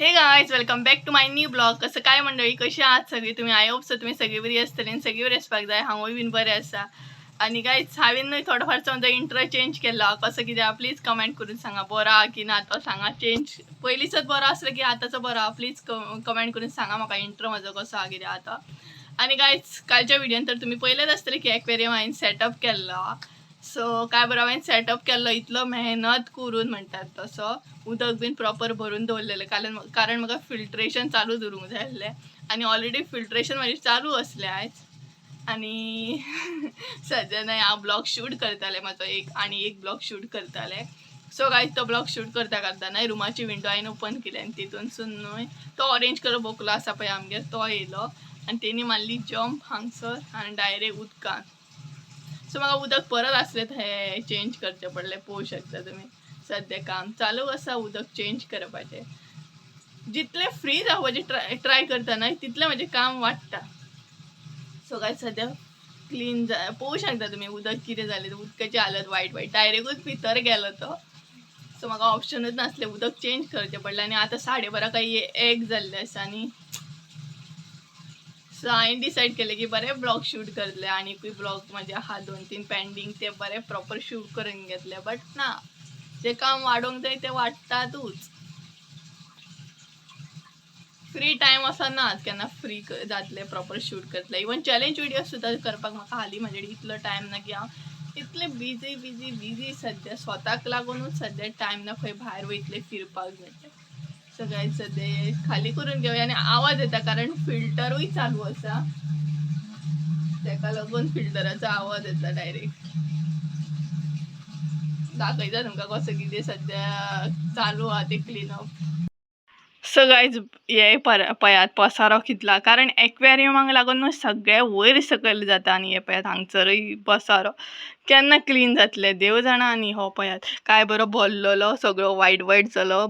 Hey guys, welcome back to my new blog. कसं काय मंडळी, कशी आहात सगळी तुम्ही? I hope so तुम्ही सगळी बरी असतली आनी सगळी बरी आसपाक जाय. हांवूय बीन बरें आसा. आनी गायज, हांवें न्हय थोडो फारसो म्हजो इंट्रो चेंज केलो, कसो कितें प्लीज कमेंट करून सांगा. बरो आहा की ना तो सांगा. चेंज पयलींचोच बरो आसलो की आतांचो बरो आहा, प्लीज कमेंट करून सांगा म्हाका इंट्रो म्हजो कसो आहा, कितें आहा तो. आनी गायज, कालच्या व्हिडियोन तर तुमी पयलेच आसतले की एक्वेरियम हांवें सेटअप केल्लो. सो काय बरो हांवें सेटअप केल्लो, इतलो मेहनत करून म्हणटात तसो. उदक बीन प्रॉपर भरून दवरलेलें, कारण कारण म्हाका फिल्ट्रेशन चालू दवरूंक जाय आसलें आनी ऑलरेडी फिल्ट्रेशन म्हाजें चालू आसलें आयज. आनी सद्या न्हय हांव ब्लॉग शूट करतालें, म्हाजो एक आनी एक ब्लॉग शूट करतालें. सो गायज, तो ब्लॉग शूट करता करता न्हय रुमाची विंडो हांवें ओपन केली आनी तितूनसून न्हय तो ऑरेंज कलर बोकलो आसा पळय आमगेर, तो येयलो आनी तेणी मारली जंप हांगसर आनी डायरेक्ट उदकान. सो म्हाका उदक परत आसलें थंय चेंज करचें पडलें. पळोवंक शकता तुमी, सद्या काम चालू आसा उदक चेंज करपाचें. जितलें फ्री जावपाचें ट्राय ट्राय करता न्हय तितलें म्हजें काम वाडटा. सो गायज, सद्या क्लीन जा, पळोवंक शकता तुमी उदक कितें जालें. उदकाची हालत वायट वायट, डायरेक्टूच भितर गेलो तो. सो म्हाका ऑप्शनूच नासलें, उदक चेंज करचें पडलें. आनी आतां 12:30 काय 1 जाल्लें आसा. आनी सो हांवें डिसायड केलें की बरें ब्लॉग शूट करतलें. आनीकूय ब्लॉग म्हजे आहा 2-3 पेंडींग, ते बरें प्रॉपर शूट करून घेतले. बट ना, जें काम वाडोवंक जाय तें वाडटातूच. फ्री टायम असो नाच केन्ना फ्री जातलें, प्रॉपर शूट करतलें. इवन चॅलेंज विडियो सुद्दां करपाक म्हाका हालीं म्हाजे कडेन इतलो टायम ना की हांव इतलें बिजी बिजी बिजी सद्या. स्वताक लागूनच सद्या टायम ना खंय भायर वयतलें फिरपाक म्हणल्यार. सगळ्यात सद्या खाली करून घेवया. आनी आवाज येता कारण फिल्टरूय चालू आसा, तेका लागून फिल्टराचो आवाज येता डायरेक्ट. दाखयता तुमकां कसो कितें सद्या चालू आहा तें क्लिनअप. सो गायज, हे पळयात पसारो कितला, कारण एक्वेरियमाक लागून न्हू सगळें वयर सकयल जाता. आनी हे पळयात, हांगसरूय पसारो, केन्ना क्लीन जातलें देव जाणा. आनी हो पळयात, काय बरो भरलेलो, सगळो वायट वायट जालो,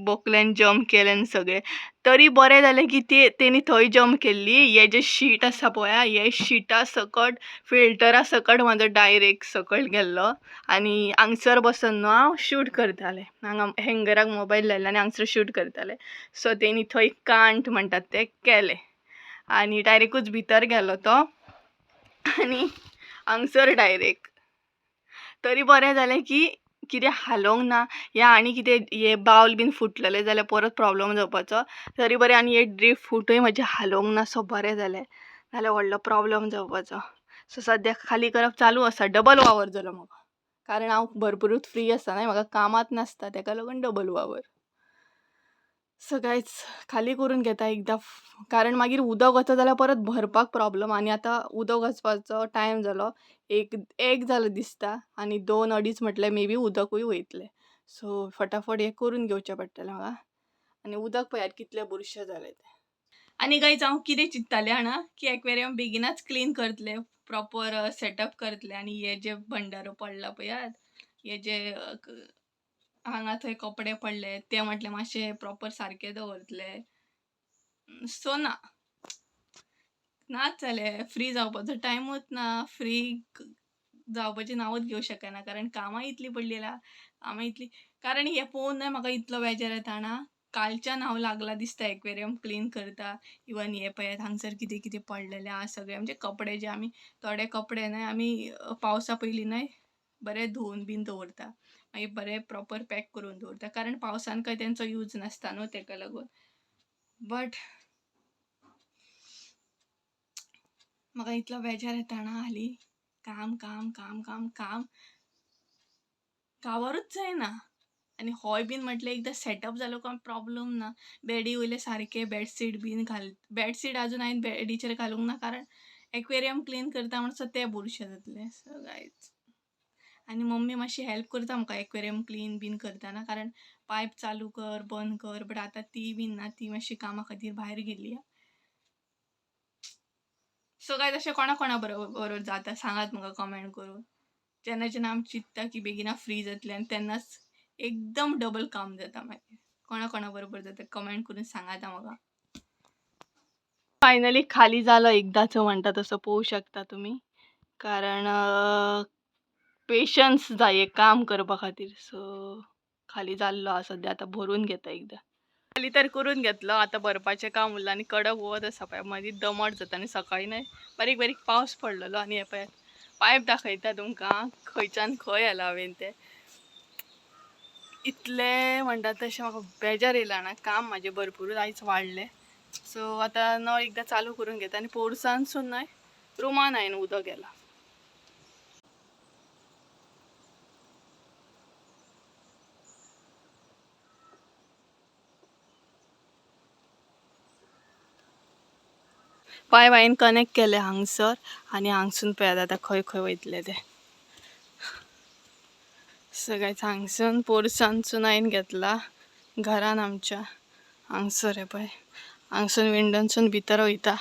बोकल्यान जम्प केलें आनी सगळें. तरी बरें जालें की ते तेणी थंय जम्प केल्ली. हे जे शीट आसा पळया, हे शिटा सकट, फिल्टरा सकट म्हाजो डायरेक्ट सकयल गेल्लो. आनी हांगसर बसून न्हू हांव शूट करतालें, हांगा हँगराक मोबायल लायलो आनी हांगसर शूट करतालें. सो तेणी थंय कांट म्हणटात ते केलें आनी डायरेक्टूच भितर गेलो तो आनी हांगसर डायरेक्ट. तरी बरें जालें की कितें हालोवंक ना या आनी कितें हे बावल बीन फुटलेलें जाल्यार परत प्रॉब्लम जावपाचो. तरी बरें, आनी हे ड्रीप फुटूय म्हजें हालोवंक ना, सो बरें जालें, नाल्यार व्हडलो प्रॉब्लम जावपाचो. सो सद्याक खाली करप चालू आसा. डबल वावर जालो म्हाका, कारण हांव भरपुरूच फ्री आसता न्हय, म्हाका कामात नासता, तेका लागून डबल वावर. सगळेच खाली करून घेता एकदां, कारण मागीर उदक वता जाल्यार परत भरपाक प्रॉब्लम. आनी आतां उदक वचपाचो टायम जालो, एक एक जालो दिसता आनी 2 अडीच म्हटल्यार मे बी उदकूय वयतलें. सो फटाफट हें करून घेवचें पडटलें म्हाका. आनी उदक पळयात कितलें बुरशें जालें तें. आनी गायज, हांव कितें चिंत्तालें जाणा, की एक्वेरियम बेगिनाच क्लीन करतलें, प्रॉपर सेटअप करतलें. आनी हे जे भंडारो पडला पळयात, हे जे हांगा थंय कपडे पडले ते म्हटलें मातशें प्रॉपर सारके दवरतले. सो ना, नाच जालें. फ्री जावपाचो टायमूच ना, फ्री जावपाचें नांवूच घेवंक शकना, कारण कामां इतलीं पडलेलीं आहा, कामां इतलीं. कारण हें पळोवन न्हय म्हाका इतलो बेजार येता जाणा. कालच्यान हांव लागलां दिसता एक्वेरियम क्लीन करता. इवन हें पळयात, हांगसर कितें कितें पडलेलें आहा सगळें, म्हणजे कपडे जे आमी थोडे कपडे न्हय आमी पावसा पयलीं न्हय बरे धुवन बीन दवरता, मागीर बरे प्रॉपर पॅक करून दवरता, कारण पावसान काय तेंचो यूज नासता न्हू, तेका लागून. बट म्हाका इतलो बेजार येता जाणा हालीं, काम काम काम काम काम कावरूच जायना. आनी होय बीन म्हटलें एकदां सेटअप जालो काय प्रॉब्लम ना. बेडी वयले सारके बेडशीट बीन घाल, बेडशीट आजून हांवें बेडीचेर घालूंक ना, कारण एक्वेरियम क्लीन करता म्हणसर तें बुरशें जातलें. सो गायज, आनी मम्मी मातशी हेल्प करता म्हाका एक्वेरियम क्लीन बीन करतना, कारण पायप चालू कर बंद कर. बट आतां ती बीन ना, ती मातशी कामा खातीर भायर गेल्ली. सो गायज, अशें कोणा कोणा बरोबर बरोबर जाता सांगात म्हाका कमेंट करून. जेन्ना जेन्ना आमी चिंत्ता की बेगिना फ्री जातलें आनी तेन्नाच एकदम डबल काम जाता. मागीर कोणा कोणा बरोबर जाता कमेंट करून सांगात म्हाका. फायनली खाली जालो एकदांचो म्हणटा तसो, पळोवंक शकता तुमी, कारण पेशन्स जाय एक काम करपा खातीर. सो खाली जाल्लो आसा सद्या, आतां भरून घेता एकदां. हाली तर करून घेतलो. आतां भरपाचें काम उरलां आनी कडक वत आसा पळय, मदीं दमट जाता आनी सकाळीं न्हय बारीक बारीक पावस पडलेलो. आनी हे पळय पायप दाखयता तुमकां खंयच्यान खंय येला हांवें तें. इतलें म्हणटा तशें म्हाका बेजार येयला ना, काम म्हाजें भरपूरूच आयज वाडलें. सो आतां नळ एकदां चालू करून घेता आनी पोरसानसून न्हय रुमान हांवें उदक गेलां. पायप हांवें कनेक्ट केलें हांगसर आनी हांगसून पळयात आतां खंय खंय वयतले ते सगळें. हांगसून पोरसानसून हांवें घेतला घरान आमच्या हांगसर. हे पळय हांगसून विंडोनसून भितर वयता.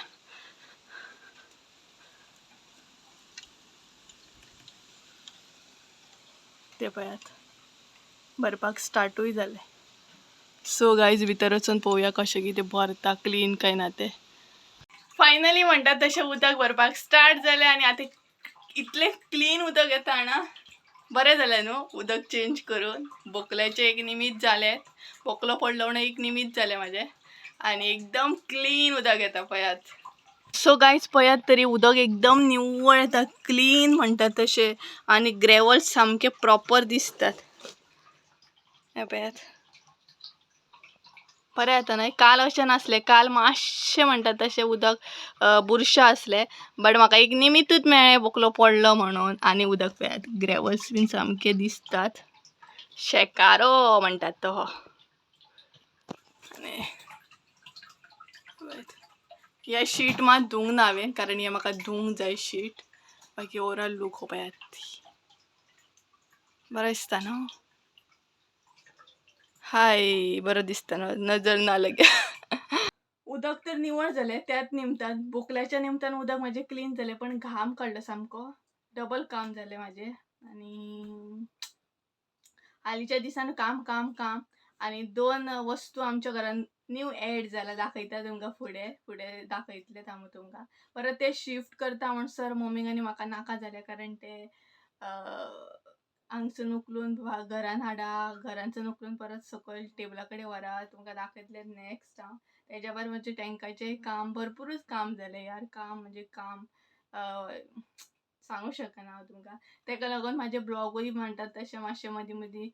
ते पळयात भरपाक स्टार्टूय जालें. सो गायज भितर वचून पळोवया कशें कितें भरता क्लीन काय ना तें. फायनली म्हणटात तशें उदक भरपाक स्टार्ट जालें आनी आतां इतलें क्लीन उदक येता ना, बरें जालें न्हू उदक चेंज करून. बोकल्याचें एक निमीत जालें, बोकलो पडलो म्हणून एक निमीत जालें म्हाजें आनी एकदम क्लीन उदक येता पळयात. सो गायज पळयात तरी उदक एकदम निवळ येता, क्लीन म्हणटात तशें आनी ग्रेवल्स सामके प्रॉपर दिसतात. हें पळयात बरें येता न्हय. काल अशें नासलें, काल मातशें म्हणटात तशें उदक बुरशें आसलें, बट म्हाका एक निमित्तूच मेळ्ळें बोकलो पडलो म्हणून. आनी उदक पळयात ग्रेवल्स बीन सामके दिसतात. शेकारो म्हणटात तो हो. आनी हे शीट मात धुवंक ना हांवें, कारण हें म्हाका धुवंक जाय शीट. बाकी ओवरऑल लूक हो पळयात बरो दिसता न्हू. हाय बरो दिसता न्हू, नजर ना लगे. उदक तर निवळ जालें त्याच निमतान, बोकल्याच्या निमतान उदक म्हाजें क्लीन जालें, पण घाम काडलो सामको, डबल काम जालें म्हाजें. आनी हालींच्या दिसान काम काम काम. आनी दोन वस्तू आमच्या घरान न्यू एड जाला, दाखयता तुमकां फुडें फुडें दाखयतलें हांव तुमकां. परत ते शिफ्ट करता म्हणसर मम्मीक आनी म्हाका नाका जालें, कारण ते हांगसून उखलून घरान हाडा, घरानसून उखलून परत सकयल टेबला कडेन व्हरा. तुमकां दाखयतलें नॅक्स्ट हांव. तेज्या भायर म्हजें टँकाचें काम भरपुरूच काम जालें यार, काम म्हणजे काम सांगू शकना हांव तुमकां. तेका लागून म्हाजे ब्लॉगूय म्हणटात तशें मातशें मदीं मदीं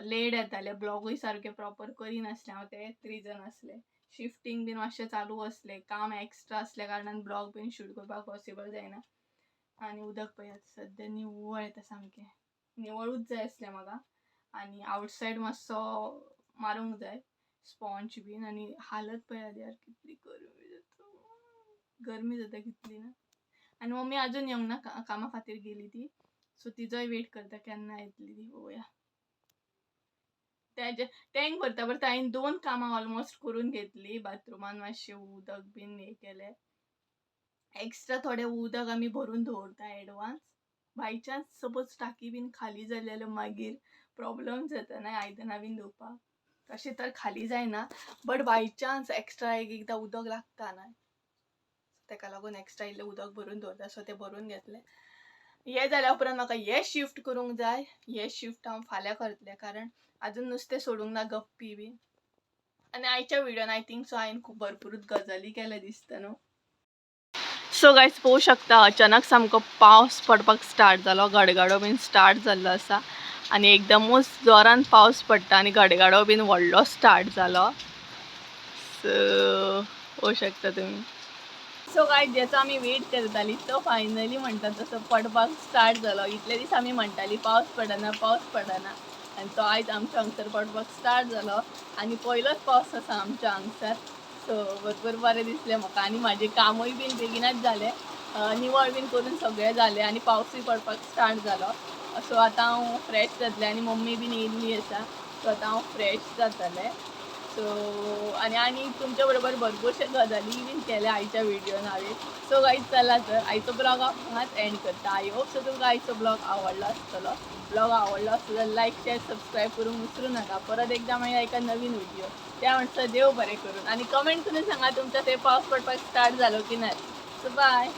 लेट येताले, ब्लॉगूय सारके प्रॉपर करिनासलें हांव, तेंच रिजन आसलें. शिफ्टींग बीन मातशें चालू आसलें, काम एक्स्ट्रा आसल्या कारणान ब्लॉग बीन शूट करपाक पॉसिबल जायना. आनी उदक पळयात सद्या निवळ येता सामकें, निवळूच जाय आसलें म्हाका. आनी आवटसायड मातसो मारूंक जाय स्पॉन्ज बीन. आनी हालत पळयात यार कितली गरमी जाता, गरमी जाता कितली ना. आनी मम्मी अजून येवंक ना, कामा खातीर गेली ती, सो तिजोय वेट करता केन्ना येतली ती पळोवया. तेजे टँक भरता भरता हांवें दोन कामां ऑलमोस्ट करून घेतली. बाथरुमान मातशें उदक बीन हें केलें, एक्स्ट्रा थोडें उदक आमी भरून दवरता एडवांस, बाय चान्स सपोज टाकी बीन खाली जाली जाल्यार मागीर प्रॉब्लम जाता न्हय आयदनां बीन धुवपाक. तशें तर खाली जायना, बट बाय चान्स एक्स्ट्रा एक एकदां उदक लागता न्हय, तेका लागून एक्स्ट्रा इल्लें उदक भरून दवरता. सो तें भरून घेतलें. हें जाल्या उपरांत म्हाका हें शिफ्ट करूंक जाय. हें शिफ्ट हांव फाल्यां करतलें, कारण अजून नुस्तें सोडूंक ना गप्पी बीन. आनी आयच्या व्हिडियोन I think so हांवें खूब भरपूरूच गजाली केल्या दिसता न्हू. सो गायज पळोवंक शकता अचानक सामको पावस पडपाक स्टार्ट जालो, गडगडो बीन स्टार्ट जाल्लो आसा आनी एकदमूच जोरान पावस पडटा आनी गडगडो बीन व्हडलो स्टार्ट जालो. सो पळोवंक शकता तुमी. सो गायज ज्याचो आमी वेट करताली तो फायनली म्हणटा तसो पडपाक स्टार्ट जालो. इतले दीस आमी म्हणटाली पावस पडना पावस पडना, आनी तो आयज आमच्या हांगसर पडपाक स्टार्ट जालो आनी पयलोच पावस आसा आमच्या हांगसर. सो भरपूर बरें दिसलें म्हाका आनी म्हाजें कामूय बीन बेगिनच जालें, निवळ बीन करून सगळें जालें आनी पावसूय पडपाक स्टार्ट जालो. सो आतां हांव फ्रेश जातलें आनी मम्मी बीन येयल्ली आसा, सो आतां हांव फ्रेश जातलें. सो आनी आनी तुमच्या बरोबर भरपूरशे गजाली बीन केल्या आयच्या व्हिडियोन हांवें. सो गायज चला तर आयचो ब्लॉग हांव हांगाच एंड करता. I hope so तुमकां आयचो ब्लॉग आवडलो आसतलो. ब्लॉग आवडलो आसलो जाल्यार लायक शेअर सबस्क्रायब करूंक विसरूं नाका. परत एकदां मागीर एका नवीन व्हिडिओ, त्या म्हणसर देव बरें करून. आनी कमेंट करून सांगा तुमच्या थंय पावस पडपाक स्टार्ट जालो की ना. So bye.